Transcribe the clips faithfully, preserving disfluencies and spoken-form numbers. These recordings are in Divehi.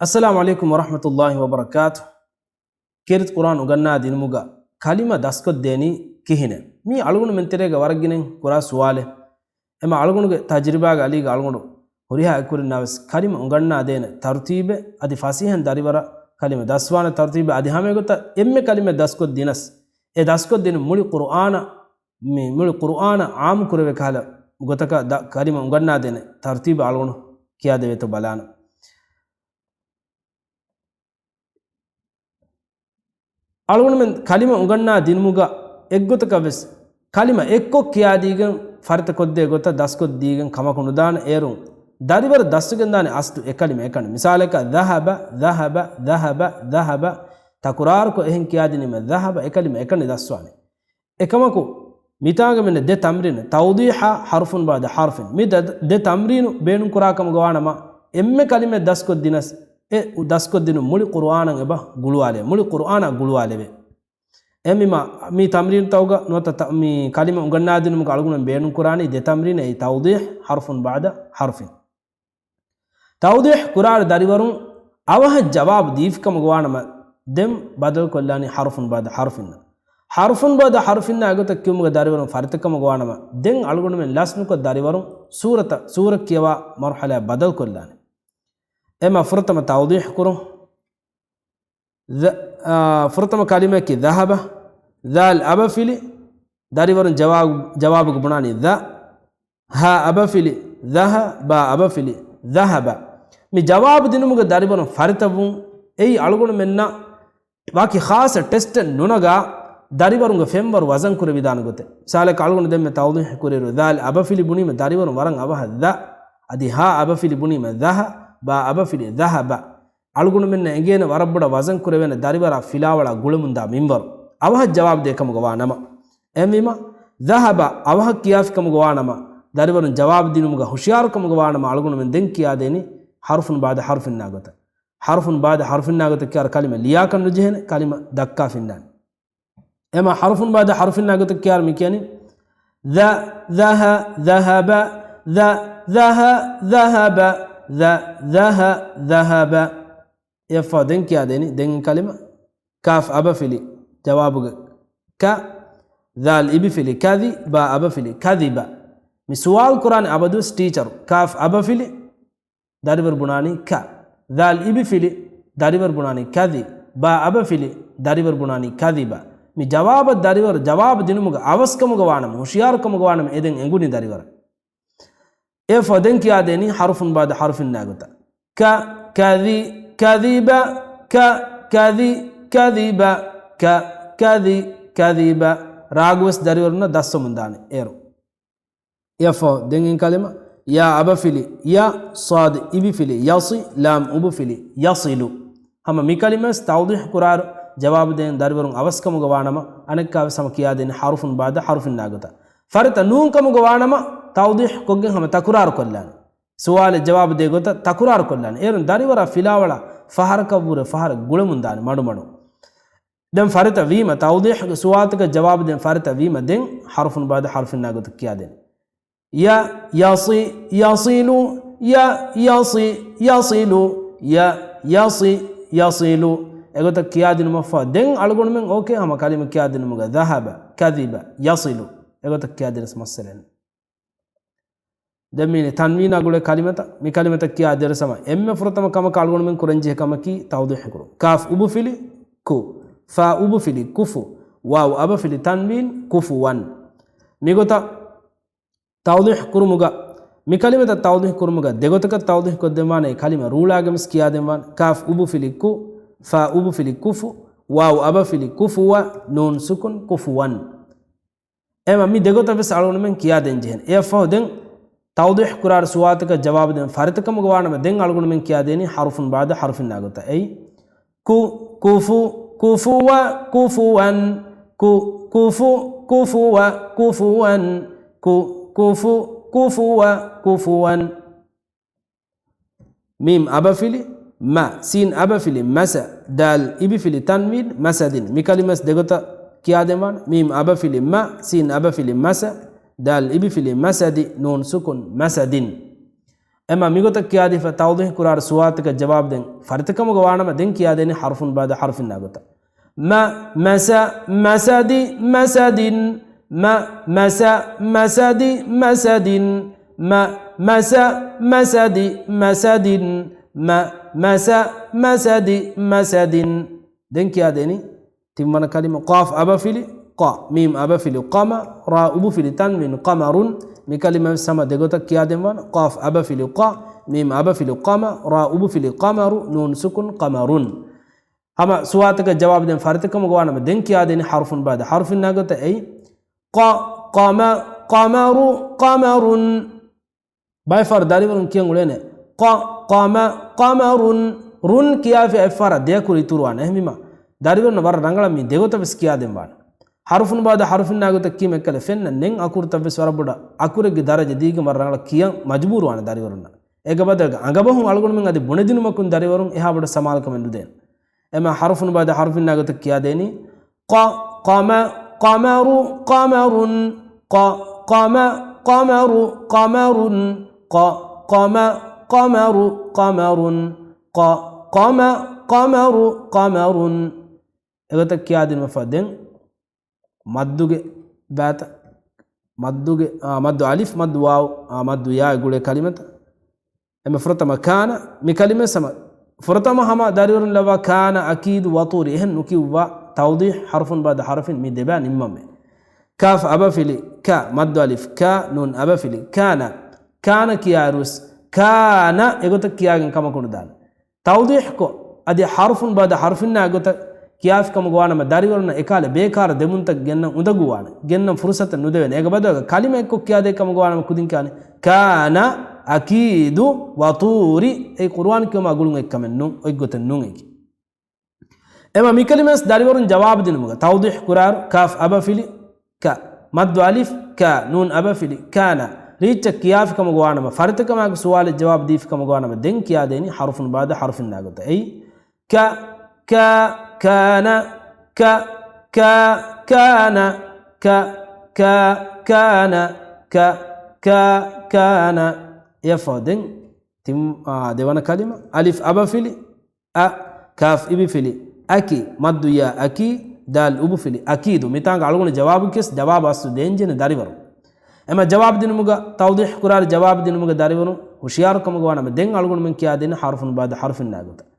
އައްސަލާމު ޢަލައިކުމް ވަރަޙްމަތުﷲި ވަބަރަކާތު. ކީރިތި ޤުރްއާން އުނގަންނާ ދިނުމުގަ ކަލިމަ ދަސްކޮށްދޭނީ ކިހިނެއް؟ މީ އަޅުގަނޑުމެން ތެރޭގަ ވަރަށް ގިނައިން ކުރާ ސުވާލެއް. އެމަ އަޅުގަނޑުގެ ތަޖްރިބާގެ އަލީގަ އަޅުގަނޑު ހުރިހާ އެކުވެރިންނާވެސް ކަލިމަ އުނގަންނާދޭނެ ތަރުތީބެއް، އަދި ފަސޭހަން ދަރިވަރަށް ކަލިމަ ދަސްވާނެ ތަރުތީބެއް، އަދި ހަމައެގޮތަށް އެންމެ ކަލިމަ ދަސްކޮށް ދިނަސް، އެ ދަސްކޮށްދިނުން މުޅި ޤުރުއާނަށް، މި މުޅި ޤުރުއާނަށް ޢާއްމު ކުރެވޭ ކަހަލަ ގޮތަކަށް ދަ-، ކަލިމަ އުނގަންނާދޭނެ ތަރުތީބަށް އަޅުގަނޑު ކިޔާދެވޭތޯ ބަލާނަން. އަޅުގަނޑުމެން ކަލިމަ އުނގަންނާ ދިނުމުގަ އެއްގޮތަކަށް ވެސް ކަލިމަ އެއްކޮށް ކިޔާދީގެން ފަރިތަކޮށްދޭ ގޮތަށް ދަސްކޮށްދީގެން ކަމަކު ނުދާނެ. އޭރުން ދަރިވަރު ދަސްވެގެންދާނެ އަސްލު އެކަލިމަ އެކަނި. މިސާލަކަށް ޛަހަބަ، ޛަހަބަ، ޛަހަބަ، ޛަހަބަ. ތަކުރާރުކޮށް އެހެން ކިޔާދިނީމަ ޛަހަބަ، އެކަލިމަ އެކަނި ދަސްވާނެ. އެކަމަކު، މިތާގަ މިންނަ ދެ ތަމްރީނު، ތައުޟީޙާ ޙަރުފުން ބަޢުދަ ޙަރުފިން. މި ދަ-، ދެ ތަމްރީނު ބޭނުންކުރާ ކަމުގަ ވާނަމަ، އެންމެ ކަލިމައެއް ދަސްކޮށް ދިނަސް، އެ ދަސްކޮށްދިނުން މުޅި ޤުރުއާނަށް އެބަ ގުޅުވާލެވޭ. މުޅި ޤުރުއާނާ ގުޅުވާލެވޭ. އެހެންވީމަ، މި ތަމްރީނުތަކުގަ ނުވަތަ ތަ-، މި ކަލިމަ އުނގަންނާދިނުމުގަ އަޅުގަނޑު ބޭނުންކުރާނީ ދެ ތަމްރީނެއް، ތައުޟީޙް ޙަރުފުން ބަޢުދަ ޙަރުފިން. ތައުޟީޙް ކުރާއިރު ދަރިވަރުން އަވަހަށް ޖަވާބު ދީފިކަމުގަ ވާނަމަ، ދެން ބަދަލުކޮށްލާނީ ޙަރުފުން ބަޢުދަ ޙަރުފިންނަށް. ޙަރުފުން ބަޢުދަ ޙަރުފިންނާ ގޮތަށް ކިޔުމުގަ ދަރިވަރުން ފަރިތަކަމުގަ ވާނަމަ، ދެން އަޅުގަނޑުމެން ލަސްނުކޮށް ދަރިވަރުން ސޫރަތަށް، ސޫރަ ކިޔަވާ މަރުޙަލާއަށް ބަދަލުކޮށްލާނެ. އެމަ ފުރަތަމަ ތައުޟީޙް ކުރުން. ޛ-، އާ، ފުރަތަމަ ކަލިމައަކީ ޛަހަބަ. ޛާލް އަބަފިލި. ދަރިވަރުން ޖަވާބު، ޖަވާބުގަ ބުނާނީ ޛަ. ހާ އަބަފިލި ޛަހަ، ބާ އަބަފިލި ޛަހަބަ. މި ޖަވާބު ދިނުމުގަ ދަރިވަރުން ފަރިތަވުން އެއީ އަޅުގަނޑުމެންނަށް ވަކި ޚާއްޞަ ޓެސްޓެއް ނުނަގާ، ދަރިވަރުންގެ ފެންވަރު ވަޒަން ކުރެވިދާނެ ގޮތެއް. މިސާލަކަށް އަޅުގަނޑު ދެންމެ ތައުޟީޙް ކުރިއިރު، ޛާލް އަބަފިލި ބުނީމަ ދަރިވަރުން ވަރަށް އަވަހަށް ޛަ، އަދި ހާ އަބަފިލި ބުނީމަ ޛަހަ، ބާ އަބަފިލި ޛަހަބަ. އަޅުގަނޑުމެންނަށް އެނގޭނެ ވަރަށް ބޮޑަށް ވަޒަން ކުރެވޭނެ ދަރިވަރާ ފިލާވަޅާ ގުޅެމުންދާ މިންވަރު. އަވަހަށް ޖަވާބު ދޭ ކަމުގަ ވާ ނަމަ. އެހެންވީމަ، ޛަހަބަ އަވަހަށް ކިޔާފި ކަމުގަ ވާ ނަމަ، ދަރިވަރުން ޖަވާބު ދިނުމުގަ ހުޝިޔާރު ކަމުގަ ވާ ނަމަ، އަޅުގަނޑުމެން ދެން ކިޔާދޭނީ ޙަރުފުން ބަޢުދަ ޙަރުފިންނާ ގޮތަށް. ޙަރުފުން ބަޢުދަ ޙަރުފިންނާ ގޮތަށް ކިޔާއިރު ކަލިމަ ލިޔާކަށް ނުޖެހޭނެ، ކަލިމަ ދައްކާފިންނާނެ. އެމަ ޙަރުފުން ބަޢުދަ ޙަރުފިންނާ ގޮތަށް ކިޔާއިރު މި ކިޔަނީ، ޛަ، ޛަހަ، ޛަހަބަ، ޛަ، ޛަހަ، ޛަހަބަ، ޛަ، ޛަހަ، ޛަހަބަ. އެއަށްފަހު ދެން ކިޔާދޭނީ، ދެން ކަލިމަ، ކާފް އަބަފިލި ޖަވާބުގެ ކަ، ޛާލް އިބިފިލި ކަޛި، ބާ އަބަފިލި ކަޛިބަ. މި ސުވާލު ކުރާނެ އަބަދުވެސް ޓީޗަރު. ކާފް އަބަފިލި، ދަރިވަރު ބުނާނީ ކަ. ޛާލް އިބިފިލި، ދަރިވަރު ބުނާނީ ކަޛި. ބާ އަބަފިލި، ދަރިވަރު ބުނާނީ ކަޛިބަ. މި ޖަވާބަށް ދަރިވަރު ޖަވާބު ދިނުމުގަ އަވަސްކަމުގަ ވާނަމަ، ހުޝިޔާރުކަމުގަ ވާނަމަ، އެ ދެން އެނގުނީ ދަރިވަރަށް. އެއަށްފަހު ދެން ކިޔާދޭނީ ޙަރުފުން ބަޢުދަ ޙަރުފިންނާ ގޮތަށް. ކަ، ކަޛި، ކަޛިބަ، ކަ، ކަޛި، ކަޛިބަ، ކަ، ކަޛި، ކަޛިބަ. ރާގުވެސް ދަރިވަރުންނަށް ދަސްވަމުން ދާނެ އޭރު. އެއަށްފަހު ދެން އިން ކަލިމަ، ޔާ އަބަފިލި ޔަ، ޞާދު އިބިފިލި ޔަޞި، ލާމް އުބުފިލި ޔަޞިލު. ހަމަ މި ކަލިމަވެސް ތައުޟީޙް ކުރާއިރު ޖަވާބު ދޭން ދަރިވަރުން އަވަސްކަމުގަ ވާނަމަ، އަނެއްކާވެސް ހަމަ ކިޔާދޭނެ ޙަރުފުން ބަޢުދަ ޙަރުފިންނާ ގޮތަށް. ފަރިތަ ނޫން ކަމުގަ ވާނަމަ، ތައުޟީޙް ކޮށްގެން ހަމަ ތަކުރާރު ކޮށްލާނެ. ސުވާލެއް ޖަވާބު ދޭ ގޮތަށް ތަކުރާރު ކޮށްލާނެ. އޭރުން ދަރިވަރާ ފިލާވަޅާ ފަހަރަކަށްވުރެ ފަހަރަށް ގުޅެމުން ދާނެ މަޑުމަޑުން. ދެން ފަރިތަ ވީމަ، ތައުޟީޙްގެ ސުވާލުތަކަށް ޖަވާބު ދޭން ފަރިތަ ވީމަ، ދެން ޙަރުފުން ބަޢުދަ ޙަރުފިންނާ ގޮތަށް ކިޔާދޭނެ. ޔަ، ޔަޞި، ޔަޞިލު، ޔަ، ޔަޞި، ޔަޞިލު، ޔަ، ޔަޞި، ޔަޞިލު. އެގޮތަށް ކިޔާދިނުމަށްފަހު، ދެން އަޅުގަނޑުމެން އޯކޭ ހަމަ ކަލިމަ ކިޔާދިނުމުގަ، ޛަހަބަ، ކަޛިބަ، ޔަޞިލު. އެގޮތަށް ކިޔާދިނަސް މައްސަލައެއް. ދެން މީނީ ތަންވީނާ ގުޅޭ ކަލިމަތައް، މި ކަލިމަތައް ކިޔާ ދެރަސަމަ އެންމެ ފުރަތަމަ ކަމަކަށް އަޅުގަނޑުމެން ކުރަންޖެހޭ ކަމަކީ ތައުޟީޙް ކުރުން. ކާފް އުބުފިލި ކު، ފާ އުބުފިލި ކުފު، ވާވް އަބަފިލި ތަންވީން ކުފުވަން. މިގޮތަށް ތައުޟީޙް ކުރުމުގަ، މި ކަލިމަތައް ތައުޟީޙް ކުރުމުގަ ދެގޮތަކަށް ތައުޟީޙް ކޮށްދެންވާނެ އެ ކަލިމަ ރޫޅާގެން ވެސް ކިޔާދެންވާނެ. ކާފް އުބުފިލި ކު، ފާ އުބުފިލި ކުފު، ވާވް އަބަފިލި ކުފުވަ، ނޫން ސުކުން ކުފުވަން. އެމަ މި ދެގޮތަށް ވެސް އަޅުގަނޑުމެން ކިޔާދޭން ޖެހެން. އެއަށްފަހު ދެން ތައުޟީޙް ކުރާއިރު ސުވާލުތަކަށް ޖަވާބު ދޭން ފަރިތަކަމުގަ ވާނަމަ، ދެން އަޅުގަނޑުމެން ކިޔާދޭނީ ޙަރުފުން ބަޢުދަ ޙަރުފިންނާ ގޮތަށް. އެއީ، ކު، ކުފު، ކުފުވަ، ކުފުވަން. ކު، ކުފު، ކުފުވަ، ކުފުވަން. ކު، ކުފު، ކުފުވަ، ކުފުވަން. މީމް އަބަފިލި މަ، ސީން އަބަފިލި މަސަ، ދާލް އިބިފިލި ތަންވީން މަސަދިން. މި ކަލިމަސް ދެގޮތަށް ކިޔާދެންވާނެ. މީމް އަބަފިލި މަ، ސީން އަބަފިލި މަސަ، ދާލް އިބިފިލި މަސަދި، ނޫން ސުކުން މަސަދިން. އެމަ މިގޮތަށް ކިޔާދީފަ ތައުޟީޙު ކުރާއިރު ސުވާލުތަކަށް ޖަވާބު ދޭން ފަރިތަކަމުގަ ވާނަމަ ދެން ކިޔާދޭނީ ޙަރުފުން ބައިދަ ޙަރުފިންނާ ގޮތަށް. މަ، މަސަ، މަސަދި، މަސަދިން. މަ، މަސަ، މަސަދި، މަސަދިން. މަ، މަސަ، މަސަދި، މަސަދިން. މަ، މަސަ، މަސަދި، މަސަދިން. ދެން ކިޔާދޭނީ ތިންވަނަ ކަލިމަ، ޤާފް އަބަފިލި ޤަ، މީމް އަބަފިލި ޤަމަ، ރާ އުބުފިލި ތަންވީން ޤަމަރުން. މި ކަލިމަ ވެސް ހަމަ ދެގޮތަށް ކިޔާދެންވާނެ. ޤާފް އަބަފިލި ޤަ، މީމް އަބަފިލި ޤަމަ، ރާ އުބުފިލި ޤަމަރު، ނޫން ސުކުން ޤަމަރުން. ހަމަ ސުވާލުތަކަށް ޖަވާބު ދޭން ފަރިތަކަމުގަ ވާނަމަ ދެން ކިޔާދޭނީ ޙަރުފުން ބައިދަ ޙަރުފިންނާ ގޮތަށް. އެއީ، ޤަ، ޤަމަ، ޤަމަރު، ޤަމަރުން. ބައެއް ފަހަރު ދަރިވަރުން ކިޔަން އުޅޭނެ، ޤަ، ޤަމަ، ޤަމަރުން. ރުން ކިޔާފި އެއްފަހަރަށް ދެއަކުރު އިތުރުވާނެ. އެހެންވީމަ، ދަރިވަރުންނަށް ވަރަށް ރަނގަޅަށް މި ދެގޮތަށް ވެސް ކިޔާދެންވާނެ. ޙަރުފުން ބައިދަ ޙަރުފިންނާ ގޮތަށް ކީމަ އެއްކަލަ ފެންނަ ނެން އަކުރުތައް ވެސް ވަރަށް ބޮޑަށް އަކުރެއްގެ ދަރަޖަ ދީގެން ވަރަށް ރަނގަޅަށް ކިޔަން މަޖުބޫރުވާނެ ދަރިވަރުންނަށް. އޭގެ ބަދަލުގަ އަނގަބަހުން އަޅުގަނޑުމެން އަދި ބުނެދިނުމަކުން ދަރިވަރުން އެހާ ބޮޑަށް ސަމާލުކަމެއް ނުދޭނެ. އެމަ ޙަރުފުން ބައިދަ ޙަރުފިންނާ ގޮތަށް ކިޔާދޭނީ، ޤަ، ޤަމަ، ޤަމަރު، ޤަމަރުން. ޤަ، ޤަމަ، ޤަމަރު، ޤަމަރުން. ޤަ، ޤަމަ، ޤަމަރު، ޤަމަރުން. ޤަ، ޤަމަ، ޤަމަރު، ޤަމަރުން. އެގޮތަށް ކިޔާދިނުމަށްފަހު ދެން މައްދުގެ ބައިތައް، މައްދުގެ، އާ، މައްދު އަލިފް، މައްދު ވާވް، އާ، މައްދު ޔާ ގުޅޭ ކަލިމަތައް. އެމަ ފުރަތަމަ ކާނަ، މި ކަލިމަ ސަމަ، ފުރަތަމަ ހަމަ ދަރިވަރުން ލައްވާ ކާނަ އަކީދު ވަޠޫރި، އެހެން ނުކިޔުއްވާ ތައުޟީޙު ޙަރުފުން ބައިދަ ޙަރުފިން މި ދެބައި ނިންމަމޭ. ކާފް އަބަފިލި ކަ، މައްދު އަލިފް ކާ، ނޫން އަބަފިލި ކާނަ. ކާނަ ކިޔާއިރުވެސް ކާނަ އެގޮތަށް ކިޔާގެން ކަމަކު ނުދާނެ. ތައުޟީޙުކޮށް، އަދި ޙަރުފުން ބައިދަ ޙަރުފިންނާ ގޮތަށް ކިޔާފިކަމުގަ ވާނަމަ، ދަރިވަރުންނަށް އެކާލެ ބޭކާރު ދެމުންތައް ގެންނަން އުނދަގޫވާނެ، ގެންނަން ފުރުޞަތެއް ނުދެވޭނެ. އޭގެ ބަދަލުގަ ކަލިމަ އެއްކޮށް ކިޔާދޭ ކަމުގަ ވާނަމަ ކުދިން ކިޔާނެ، ކާނަ އަކީދު ވަޠޫރި. އެއީ ޤުރުއާން ކިޔުމާ ގުޅުން އޮތް ކަމެއް ނޫން، އޮތް ގޮތެއް ނޫން އެކި. އެމަ މިކަލިމަވެސް ދަރިވަރުން ޖަވާބު ދިނުމުގަ ތައުޟީޙު ކުރާއިރު، ކާފް އަބަފިލި ކަ، މައްދު އަލިފް ކާ، ނޫން އަބަފިލި ކާނަ، ރީއްޗަށް ކިޔާފިކަމުގަ ވާނަމަ، ފަރިތަކަމާއެކު ސުވާލެއް ޖަވާބު ދީފިކަމުގަ ވާނަމަ، ދެން ކިޔާދޭނީ ޙަރުފުން ބައިދަ ޙަރުފިންނާ ގޮތަށް. އެއީ، ކަ، ކާ، ކާނަ، ކަ، ކާ، ކާނަ، ކަ، ކާ، ކާނަ، ކަ، ކާ، ކާނަ. އެއަށްފަހު ދެން ތިން، އާ، ދެވަނަ ކަލިމަ، އަލިފް އަބަފިލި އަ، ކާފް އިބިފިލި އަކި، މައްދު ޔާ އަކީ، ދާލް އުބުފިލި އަކީދު. މިތާނގަ އަޅުގަނޑު ޖަވާބު ކިޔަސް ޖަވާބު އަސްލު ދޭންޖެހޭނެ ދަރިވަރުން. އެމަ ޖަވާބު ދިނުމުގަ، ތައުޟީޙު ކުރާއިރު ޖަވާބު ދިނުމުގަ ދަރިވަރުން ހުޝިޔާރުކަމުގަ ވާނަމަ، ދެން އަޅުގަނޑުމެން ކިޔާދޭނެ ޙަރުފުން ބައިދަ ޙަރުފިންނާ ގޮތަށް.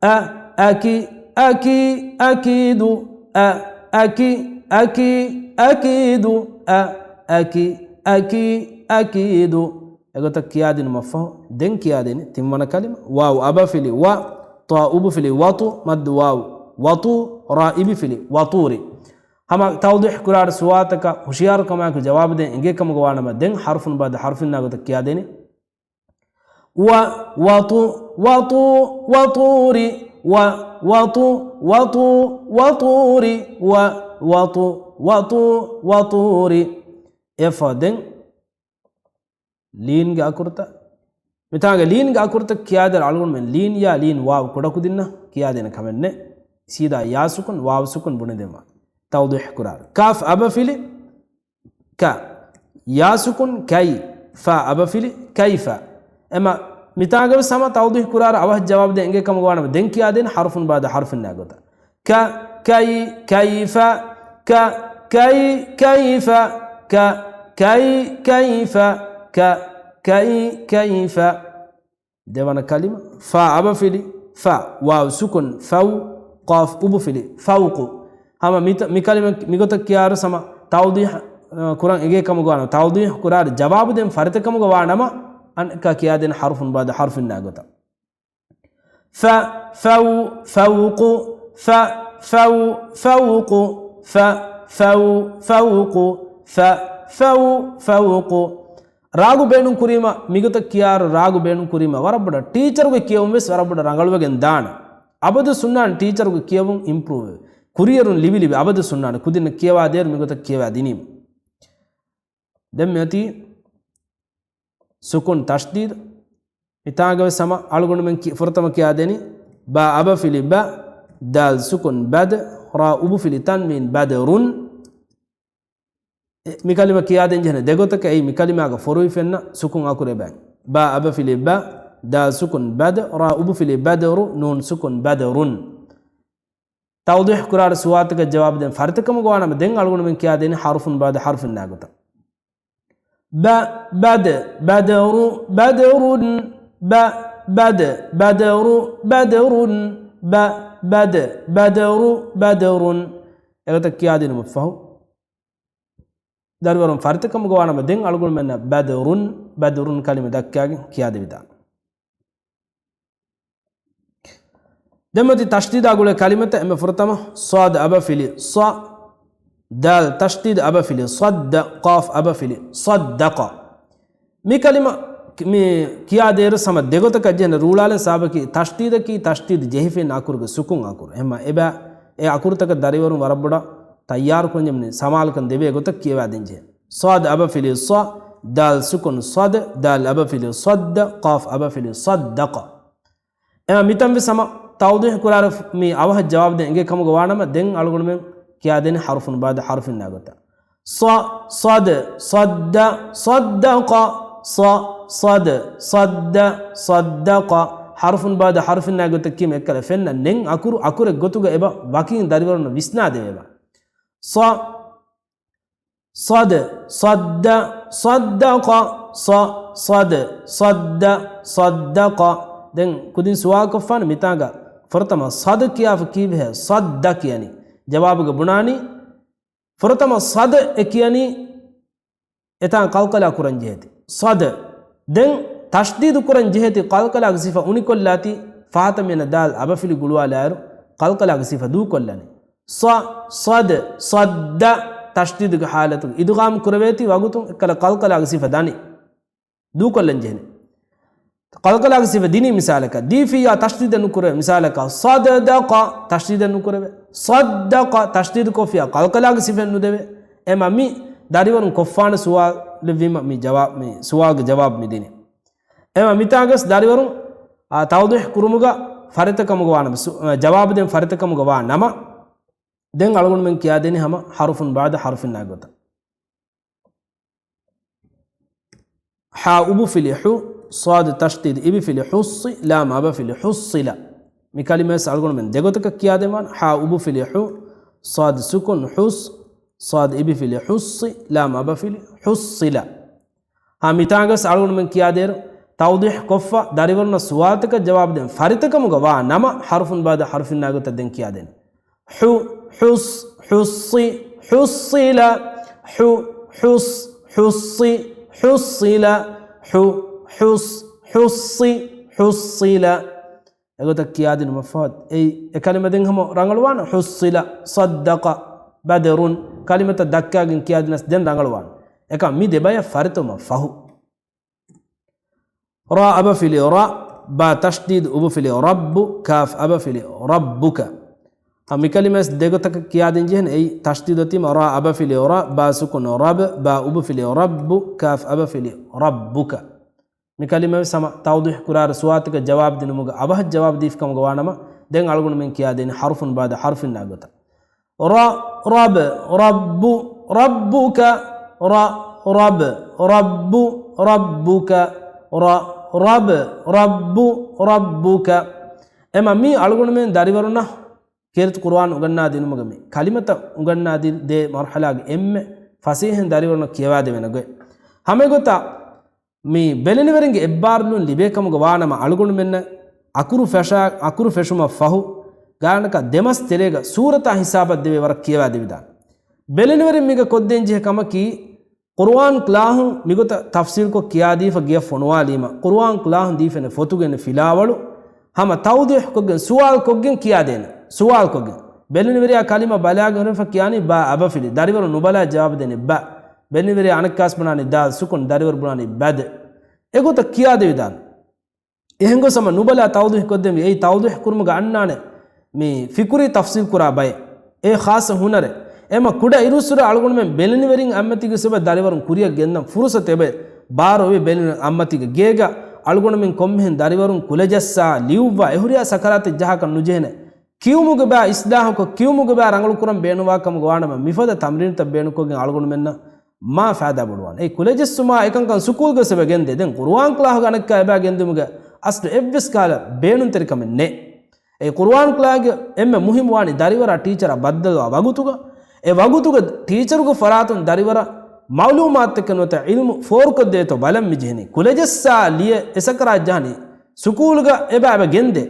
އަ، އަކި، އަކީ، އަކީދު. އަ، އަކި، އަކީ، އަކީދު. އަ، އަކި، އަކީ، އަކީދު. އެގޮތަށް ކިޔާދިނުމަށްފަހު، ދެން ކިޔާދޭނެ ތިންވަނަ ކަލިމަ، ވާވް އަބަފިލި ވަ، ޠާ އުބުފިލި ވަޠު، މައްދު ވާވް، ވަޠޫ، ރާ އިބިފިލި ވަޠޫރި. ހަމަ ތައުޟީޙު ކުރާއިރު ސުވާލުތަކަށް ހުޝިޔާރުކަމާއެކު ޖަވާބު ދޭން އެނގޭ ކަމުގަ ވާނަމަ، ދެން ޙަރުފުން ބައިދަ ޙަރުފިންނާ ގޮތަށް ކިޔާދޭނެ. ވަ، ވަޠު، ވަޠޫ، ވަޠޫރި. ވަ، ވަޠު، ވަޠޫ، ވަޠޫރި. ވަ، ވަޠު، ވަޠޫ، ވަޠޫރި. އެއަށްފަހު ދެން ލީންގެ އަކުރުތައް، މިތާނގެ ލީންގެ އަކުރުތައް ކިޔާދޭ އަޅުގަނޑުމެން ލީން ޔާ ލީން ވާވް ކުޑަކުދިންނަށް ކިޔާދޭނެ ކަމެއް ނެތް. ސީދާ ޔާ ސުކުން، ވާވް ސުކުން ބުނެދެންވާ. ތައުޟީޙު ކުރާއިރު. ކާފް އަބަފިލި ކަ، ޔާ ސުކުން ކައި، ފާ އަބަފިލި ކައިފަ. އެމަ މިތާގަވެސް ހަމަ ތައުޟީޙު ކުރާއިރު އަވަހަށް ޖަވާބު ދޭން އެނގޭ ކަމުގަ ވާނަމަ، ދެން ކިޔާދޭނެ ޙަރުފުން ބައިދަ ޙަރުފިންނާ ގޮތަށް. ކަ، ކައި، ކައިފަ، ކަ، ކައި، ކައިފަ، ކަ، ކައި، ކައިފަ، ކަ، ކައި، ކައިފަ. ދެވަނަ ކަލިމަ، ފާ އަބަފިލި ފަ، ވާވް ސުކުން ފައު، ޤާފް އުބުފިލި ފައުޤު. ހަމަ މިތަ-، މި ކަލިމަ މިގޮތަށް ކިޔާއިރު ހަމަ ތައުޟީޙު، އަ، ކުރަން އެނގޭ ކަމުގަ ވާނަމަ، ތައުޟީޙު ކުރާއިރު ޖަވާބު ދޭން ފަރިތަކަމުގަ ވާނަމަ، އަނެއްކާ ކިޔާދޭނެ ޙަރުފުން ބައިދަ ޙަރުފިންނާ ގޮތަށް. ފަ، ފައު، ފައުޤު، ފަ، ފައު، ފައުޤު، ފަ، ފައު، ފައުޤު، ފަ، ފައު، ފައުޤު. ރާގު ބޭނުން ކުރީމަ، މިގޮތަށް ކިޔާއިރު ރާގު ބޭނުން ކުރީމަ، ވަރަށް ބޮޑަށް ޓީޗަރުގެ ކިޔެވުން ވެސް ވަރަށް ބޮޑަށް ރަނގަޅުވެގެން ދާނެ. އަބަދު ސުންނާނެ ޓީޗަރުގެ ކިޔެވުން އިމްޕްރޫވް ވެ. ކުރިއެރުން ލިބި ލިބި އަބަދު ސުންނާނެ ކުދިންނަށް ކިޔަވާ ދޭއިރު މިގޮތަށް ކިޔަވާ ދިނީމަ. ދެން މިއޮތީ ސުކުން ތަޝްދީދު. މިތާނގަވެސް ހަމަ އަޅުގަނޑުމެން ކި-، ފުރަތަމަ ކިޔާދެނީ ބާ އަބަފިލި ބަ، ދާލް ސުކުން ބަދް، ރާ އުބުފިލި ތަންވީން ބަދްރުން. އެ، މިކަލިމަ ކިޔާދޭން ޖެހެނެ ދެގޮތަކަށް. އެއީ މިކަލިމާގަ ފޮރުވި ފެންނަ ސުކުން އަކުރެއް ބައި. ބާ އަބަފިލި ބަ، ދާލް ސުކުން ބަދް، ރާ އުބުފިލި ބަދްރު، ނޫން ސުކުން ބަދަރުން. ތައުޟީޙު ކުރާ ސުވާލުތަކަށް ޖަވާބު ދޭން ފަރިތަކަމުގަ ވާނަމަ، ދެން އަޅުގަނޑުމެން ކިޔާދޭނީ ޙަރުފުން ބާދަ ޙަރުފިންނާ ގޮތަށް. ބަ، ބަދް، ބަދަރު، ބަދަރުން. ބަ، ބަދް، ބަދަރު، ބަދަރުން. ބަ، ބަދް، ބަދަރު، ބަދަރުން. އެގޮތަށް ކިޔާދިނުމަށް ފަހު، ދަރިވަރުން ފަރިތަކަމުގަ ވާނަމަ، ދެން އަޅުގަނޑުމެންނަށް ބަދުރުން، ބަދުރުން ކަލިމަ ދައްކާގެން ކިޔާދެވިދާނެ. ދެންމެ ތަޝްދީދާ ގުޅޭ ކަލިމަތައް. އެންމެ ފުރަތަމަ، ޞާދު އަބަފިލި ޞަ، ދާލް ތަޝްދީދު އަބަފިލި ޞައްދަ، ޤާފް އަބަފިލި ޞައްދަޤަ. މި ކަލިމަ ކި-، މި ކިޔާދޭއިރު ހަމަ ދެގޮތަކަށް ޖެހެން ރޫޅާލަން. ސަބަބަކީ ތަޝްދީދަކީ ތަޝްދީދު ޖެހިފައި އަކުރުގެ ސުކުން އަކުރު. އެހެންމަ އެބަ އެ އަކުރުތަކަށް ދަރިވަރުން ވަރަށް ބޮޑަށް ތައްޔާރު ކުރަންޖެހޭ ސަމާލުކަން ދެވޭ ގޮތަށް ކިޔަވާދޭން ޖެހޭ. ޞާދު އަބަފިލި ޞަ، ދާލް ސުކުން ޞަދް، ދާލް އަބަފިލި ޞައްދަ، ޤާފް އަބަފިލި ޞައްދަޤަ. އެމަ މިތަންވެސް ހަމަ ތައުޟީޙު ކުރާއިރު މި އަވަހަށް ޖަވާބު ދޭން އެނގޭ ކަމުގަ ވާނަމަ، ދެން އަޅުގަނޑުމެން ކިޔާދޭނީ ޙަރުފުން ބާދަ ޙަރުފިންނާ ގޮތަށް. ޞަ، ޞަދް، ޞައްދަ، ޞައްދަޤަ. ޞަ، ޞަދް، ޞައްދަ، ޞައްދަޤަ. ޙަރުފުން ބާދަ ޙަރުފިންނާ ގޮތަށް ކީމަ އެއްކަލަ ފެންނަ ނެން އަކުރު އަކުރެއް ގޮތުގަ އެބަ ވަކިން ދަރިވަރުންނަށް ވިސްނާދެވޭބަ. ޞަ، ޞަދް، ޞައްދަ، ޞައްދަޤަ. ޞަ، ޞަދް، ޞައްދަ، ޞައްދަޤަ. ދެން ކުދިން ސުވާލުކޮށްފާނެ މިތާނގަ ފުރަތަމަ ޞަދު ކިޔާފަ ކީއްވެހޭ ޞައްދަ ކިޔަނީ؟ ޖަވާބުގަ ބުނާނީ، ފުރަތަމަ ޞަދު އެ ކިޔަނީ އެތާނ ޤަލްޤަލާ ކުރަން ޖެހޭތީ. ޞަދު. ދެން ތަޝްދީދު ކުރަން ޖެހޭތީ ޤަލްޤަލާގެ ސިފަ އުނިކޮށްލާތީ ފަހަތަށް މިއަންނަ ދާލް އަބަފިލި ގުޅުވާލާއިރު ޤަލްޤަލާގެ ސިފަ ދޫކޮށްލަނީ. ޞަ، ޞަދް، ޞައްދަ. ތަޝްދީދުގެ ޙާލަތުގަ އިދުޣާމް ކުރެވޭތީ ވަގުތުން އެއްކަލަ ޤަލްޤަލާގެ ސިފަ ދަނީ. ދޫކޮށްލަން ޖެހެނީ. ޤަލްޤަލާގެ ސިފަ ދިނީ މިސާލަކަށް، ދީފިއްޔާ ތަޝްދީދެއް ނުކުރެވޭ. މިސާލަކަށް، ޞަދަދަޤަ، ތަޝްދީދެއް ނުކުރެވޭ. ޞައްދަޤަ، ތަޝްދީދު ކޮށްފިއްޔާ ޤަލްޤަލާގެ ސިފައެއް ނުދެވޭ. އެމަ މި ދަރިވަރުން ކޮށްފާނެ ސުވާލެއްވީމަ މި ޖަވާ-، މި ސުވާލުގެ ޖަވާބު މި ދިނީ. އެމަ މިތާގަސް ދަރިވަރުން، އާ، ތައުޟީޙު ކުރުމުގަ ފަރިތަކަމުގަ ވާނަމަ، ސު-، އާ، ޖަވާބު ދޭން ފަރިތަކަމުގަ ވާ ނަމަ، ދެން އަޅުގަނޑުމެން ކިޔާދޭނީ ހަމަ ޙަރުފުން ބާދަ ޙަރުފިންނާ ގޮތަށް. ޙާ އުބުފިލި ޙު، ޞާދު ތަޝްދީދު އިބިފިލި ޙުއްޞި، ލާމް އަބަފިލި ޙުއްޞިލަ. މި ކަލިމަވެސް އަޅުގަނޑުމެން ދެގޮތަކަށް ކިޔާދެންވާނެ. ޙާ އުބުފިލި ޙު، ޞާދު ސުކުން ޙުސް، ޞާދު އިބިފިލި ޙުއްޞި، ލާމް އަބަފިލި ޙުއްޞިލަ. ހާ، މިތާނގަސް އަޅުގަނޑުމެން ކިޔާދޭއިރު، ތައުޟީޙު ކޮށްފަ ދަރިވަރުންނަށް ސުވާލުތަކަށް ޖަވާބު ދޭން ފަރިތަކަމުގަ ވާ ނަމަ، ޙަރުފުން ބާދަ ޙަރުފިންނާ ގޮތަށް ދެން ކިޔާދޭނެ. ޙު، ޙުސް، ޙުއްޞި، ޙުއްޞިލަ. ޙު، ޙުސް، ޙުއްޞި، ޙުއްޞިލަ. ޙު، ޙުސް، ޙުއްޞި، ޙުއްޞިލަ. އެގޮތަށް ކިޔާދިނުމަށްފަހު، އެއީ އެ ކަލިމަ ދެން ހަމަ ރަނގަޅުވާނެ. ޙުއްޞިލަ، ޞައްދަޤަ، ބަދަރުން. ކަލިމަތައް ދައްކާގެން ކިޔާދިނަސް ދެން ރަނގަޅުވާނެ. އެކަމް މި ދެބަޔަށް ފަރިތަވުމަށް ފަހު. ރާ އަބަފިލި ރަ، ބާ ތަޝްދީދު އުބުފިލި ރައްބު، ކާފް އަބަފިލި ރައްބުކަ. އަ، މިކަލިމަވެސް ދެގޮތަކަށް ކިޔާދިން ޖެހެން. އެއީ ތަޝްދީދު އޮތީމަ ރާ އަބަފިލި ރަ، ބާ ސުކުން ރަބް، ބާ އުބުފިލި ރައްބު، ކާފް އަބަފިލި ރައްބުކަ. މިކަލިމަވެސް ހަމަ ތައުޟީޙު ކުރާއިރު ސުވާލުތަކަށް ޖަވާބު ދިނުމުގަ އަވަހަށް ޖަވާބު ދީފިކަމުގަ ވާނަމަ، ދެން އަޅުގަނޑުމެން ކިޔާދޭނީ ޙަރުފުން ބާދަ ޙަރުފިންނާ ގޮތަށް. ރަ، ރަބް، ރައްބު، ރައްބުކަ. ރަ، ރަބް، ރައްބު، ރައްބުކަ. ރަ، ރަބް، ރައްބު، ރައްބުކަ. އެމަ މީ އަޅުގަނޑުމެން ދަރިވަރުންނަށް ކީރިތި ޤުރުއާން އުނގަންނާ ދިނުމުގަ މި ކަލިމަތައް އުނގަންނާ ދި-، ދޭ މަރުޙަލާގެ އެންމެ ފަސޭހައިން ދަރިވަރުންނަށް ކިޔަވާދެވޭނެ ގޮތް. ހަމަ އެގޮތަށް މި ބެލެނިވެރިންގެ އެއްބާރުލުން ލިބޭ ކަމުގަ ވާނަމަ އަޅުގަނޑުމެންނަށް އަކުރު ފެށާ-، އަކުރު ފެށުމަށް ފަހު ގާނަކަށް ދެމަސް ތެރޭގަ ސޫރަތާ ހިސާބަށް ދެވޭ ވަރަށް ކިޔަވާ ދެވިދާނެ. ބެލެނިވެރިން މީގަ ކޮށްދޭން ޖެހޭ ކަމަކީ، ޤުރުއާން ކްލާހުން މިގޮތަށް ތަފްސީލްކޮށް ކިޔާދީފަ ގެޔަށް ފޮނުވާލީމަ، ޤުރުއާން ކްލާހުން ދީފެނެ ފޮތުގެ ފިލާވަޅު ހަމަ ތައުޟީޙުކޮށްގެން ސުވާލުކޮށްގެން ކިޔާދޭނެ. ސުވާލުކޮށްގެން. ބެލެނިވެރިޔާ ކަލިމަ ބަލާގެން ހުރެފަ ކިޔާނީ ބާ އަބަފިލި. ދަރިވަރު ނުބަލާ ޖަވާބު ދޭނީ ބަ. ބެލެނިވެރިޔާ އަނެއްކާސް ބުނާނީ ދާލް ސުކުން، ދަރިވަރު ބުނާނީ ބަދް. އެގޮތަށް ކިޔާދެވިދާނެ. އެހެންގޮސް ހަމަ ނުބަލާ ތައުޟީޙުކޮށްދެންވީ. އެއީ ތައުޟީޙު ކުރުމުގަ އަންނާނެ މި ފިކުރީ ތަފްސީލް ކުރާ ބައެއް. އެ ޚާއްޞަ ހުނަރެއް. އެމަ ކުޑަ އިރުއްސުރެ އަޅުގަނޑުމެން ބެލެނިވެރިން އަތްމަތީގަ ސަބަބަށް ދަރިވަރުން ކުރިއަށް ގެންދަން ފުރުސަތު އެބަ ބާރު އޮވޭ. ބެލެނިވެރިން އަތްމަތީގަ ގޭގަ އަޅުގަނޑުމެން ކޮންމެހެން ދަރިވަރުން ކުލަޖައްސާ ލިޔުއްވާ އެހުރިހާ ސަކަރާތެއް ޖަހާކަށް ނުޖެހޭނެ. ކިޔުމުގެ ބާ އިސްލާހުކޮށް، ކިޔުމުގެ ބާ ރަނގަޅުކުރަން ބޭނުންވާ ކަމުގަ ވާނަމަ، މިފަދަ ތަމްރީނުތައް ބޭނުންކޮށްގެން އަޅުގަނޑުމެންނަށް މާ ފައިދާ ބޮޑުވާނެ. އެ ކުލަޖެއްސުމާ އެކަންކަން ސުކޫލްގަ ވެސް އެބަ ގެންދޭ. ދެން ޤުރުއާން ކްލާހުގަ އަނެއްކާ އެބަ ގެންދުމުގެ އަސްލު އެއްވެސް ކަހަލަ ބޭނުންތެރިކަމެއް ނެތް. އެ ޤުރުއާން ކްލާހުގެ އެންމެ މުހިންމު ވާނީ ދަރިވަރާ ޓީޗަރާ ބައްދަލުވާ ވަގުތުގަ، އެ ވަގުތުގަ ޓީޗަރުގެ ފަރާތުން ދަރިވަރަށް މަޢުލޫމާތުތަކެއް ނުވަތަ ޢިލްމު ފޯރުކޮށްދޭތޯ ބަލަން މި ޖެހެނީ. ކުލަޖެއްސާ ލިޔެ އެސަކަރާތް ޖަހަނީ ސުކޫލުގަ އެބަ އެބަ ގެންދޭ.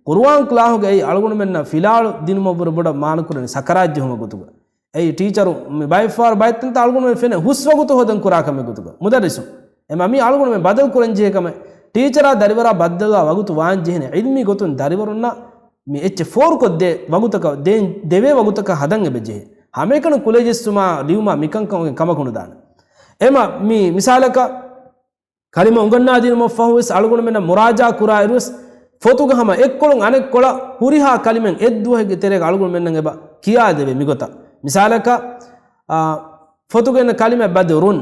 ޤުރުއާން ކްލާހުގައި އަޅުގަނޑުމެންނަށް ފިލާވަޅު ދިނުމަށްވުރެ ބޮޑަށް މާނަކުރަނީ ސަކަރާތް ޖެހުމަށް ގޮތުގަ. އެއީ ޓީޗަރު މި ބައެއްފަހަރު ބައެއްތަންތަން އަޅުގަނޑުމެން ފެނޭ ހުސް ވަގުތު ހޯދަން ކުރާ ކަމެއް ގޮތުގަ. މުދައްރިސު. އެމަ މީ އަޅުގަނޑުމެން ބަދަލު ކުރަން ޖެހޭ ކަމެއް. ޓީޗަރާ ދަރިވަރާ ބައްދަލުވާ ވަގުތު ވާން ޖެހޭނެ ޢިލްމީ ގޮތުން ދަރިވަރުންނަށް މި އެއްޗެއް ފޯރުކޮށްދޭ ވަގުތަކަށް ދޭން، ދެވޭ ވަގުތަކަށް ހަދަން އެބަ ޖެހޭ. ހަމައެކަނި ކުލަޖެއްސުމާ ލިޔުމާ މިކަންކަމުގެ ކަމަކު ނުދާނެ. އެމަ މި މިސާލަކަށް ކަލިމަ އުނގަންނާދިނުމަށްފަހުވެސް އަޅުގަނޑުމެންނަށް މުރާޖާ ކުރާއިރުވެސް ފޮތުގަ ހަމަ އެއްކޮޅުން އަނެއްކޮޅަށް ހުރިހާ ކަލިމައެއް އެއްދުވަހެއްގެ ތެރޭގަ އަޅުގަނޑުމެންނަށް އެބަ ކިޔާދެވޭ މިގޮތަށް. މިސާލަކަށް، އާ، ފޮތުގަ އިންނަ ކަލިމަ ބަދުރުން.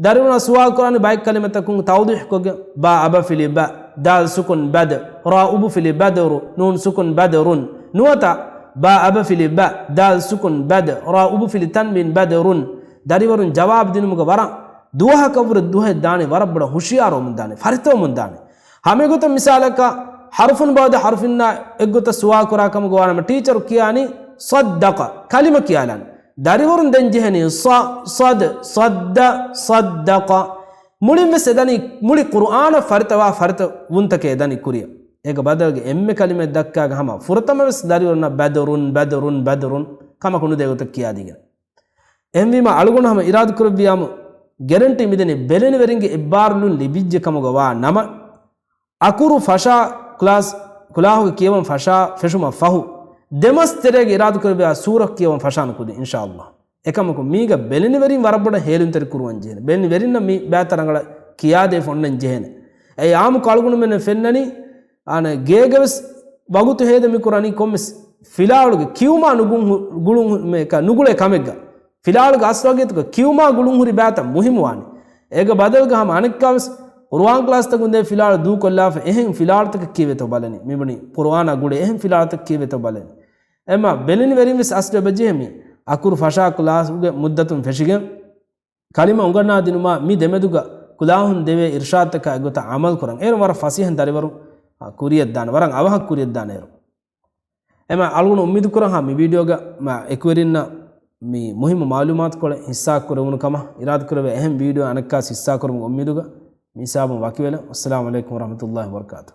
ދަރިވަރުން ސުވާލު ކުރާނީ ބައެއް ކަލިމަތަކުން ތައުޟީޙުކޮށްގެން، ބާ އަބަފިލި ބަ، ދާލް ސުކުން ބަދް، ރާ އުބުފިލި ބަދުރު، ނޫން ސުކުން ބަދުރުން. ނުވަތަ ބާ އަބަފިލި ބަ، ދާލް ސުކުން ބަދް، ރާ އުބުފިލި ތަންވީން ބަދުރުން. ދަރިވަރުން ޖަވާބު ދިނުމުގަ ވަރަށް ދުވަހަކަށްވުރެ ދުވަހެއް ދާނީ، ވަރަށް ބޮޑަށް ހުޝިޔާރުވަމުން ދާނީ، ފަރިތަވަމުން ދާނީ. ހަމައެގޮތަށް މިސާލަކަށް ޙަރުފުން ބަޢުދަ ޙަރުފިންނާ އެއްގޮތަށް ސުވާލު ކުރާ ކަމުގަ ވާނަމަ ޓީޗަރު ކިޔާނީ ޞައްދަޤަ، ކަލިމަ ކިޔާލާނެ. ދަރިވަރުން ދެން ޖެހެނީ ޞަ، ޞަދް، ޞައްދަ، ޞައްދަޤަ. މުޅިން ވެސް އެދަނީ، މުޅި ޤުރުއާނަށް ފަރިތަވާ ފަރިތަވުންތަކެއް އެދަނީ ކުރިއަށް. އޭގެ ބަދަލުގެ އެންމެ ކަލިމައެއް ދައްކާގެ ހަމަ ފުރަތަމަ ވެސް ދަރިވަރުންނަށް ބަދުރުން، ބަދުރުން، ބަދުރުން ކަމަކު ނުދޭ ގޮތަށް ކިޔާދީގެން. އެހެންވީމަ އަޅުގަނޑު ހަމަ އިރާދަކުރެއްވިޔާމު، ގެރެންޓީ މިދެނީ ބެލެނިވެރިންގެ އެއްބާރުލުން ލިބިއްޖެ ކަމުގަ ވާ ނަމަ، އަކުރު ފަށާ ކްލާސް، ކުލާހުގެ ކިޔަވަން ފަށާ ފެށުމަށް ފަހު، ދެމަސް ތެރޭގެ އިރާދަކުރެއްވިޔާ ސޫރަ ކިޔަވަން ފަށާނެ ކުދިން، އިންޝާﷲ. އެކަމަކު މީގަ ބެލެނިވެރިން ވަރަށް ބޮޑަށް ހޭލުންތެރި ކުރުވަން ޖެހޭނެ. ބެލެނިވެރިންނަށް މި ބައިތަ ރަނގަޅަށް ކިޔާދޭ ފޮންނަން ޖެހޭނެ. އެ އާއްމުކޮށް އަޅުގަނޑުމެން ފެންނަނީ، އާނ ގޭގަ ވެސް ވަގުތު ހޭދަ މި ކުރަނީ ކޮންމެސް ފިލާވަޅުގެ ކިޔުމާ ނުގުން ހު-، ގުޅުން ހު-، މެ-، ކަ-، ނުގުޅޭ ކަމެއްގަ. ފިލާވަޅުގެ އަސްލު ވަގީތުގަ ކިޔުމާ ގުޅުން ހުރި ބައިތައް މުހިއްމުވާނެ. އޭގެ ބަދަލުގަ ހަމަ އަނެއްކާވެސް ޤުރުއާން ކްލާސްތަކުން ދޭ ފިލާވަޅު ދޫކޮށްލާފަ އެހެން ފިލާވަޅުތަކެއް ކީއްވެތޯ ބަލަނީ. މިބުނީ ޤުރުއާނާ ގުޅޭ އެހެން ފިލާވަޅުތަކެއް ކީއްވެތޯ ބަލަނީ. އެމަ ބެލެނިވެރިން ވެސް އަސްލު އެބަޖެހޭ މި އަކުރު ފަށާ ކްލާސްގެ މުއްދަތުން ފެށިގެން ކަލިމަ އުނގަންނާ ދިނުމާ މި ދެމެދުގަ ކުލާހުން ދެވޭ އިރްޝާދުތަކާ އެގޮތަށް ޢަމަލު ކުރަން. އޭރު ވަރަށް ފަސޭހަ ދަރިވަރު، އާ، ކުރިޔަށްދާނެ. ވަރަށް އަވަހަށް ކުރިޔަށްދާނެ އޭރު. އެމަ އަޅުގަނޑު އުއްމީދު ކުރަން ހާ މި ވީޑިއޯގަ މާ އެކުވެރިންނަށް މި މުހިއްމު މަޢުލޫމާތުކޮޅެއް ހިއްސާ ކުރެވުނު ކަމަށް. އިރާދަކުރެވޭ އެހެން ވީޑިއޯ އަނެއްކާސް ހިއްސާ ކުރުމުގެ އުއްމީދުގަ މި ހިސާބުން ވަކިވެލަން. އައްސަލާމު ޢަލައިކުމް ވަރަޙްމަތުﷲ ވަބަރަކާތު.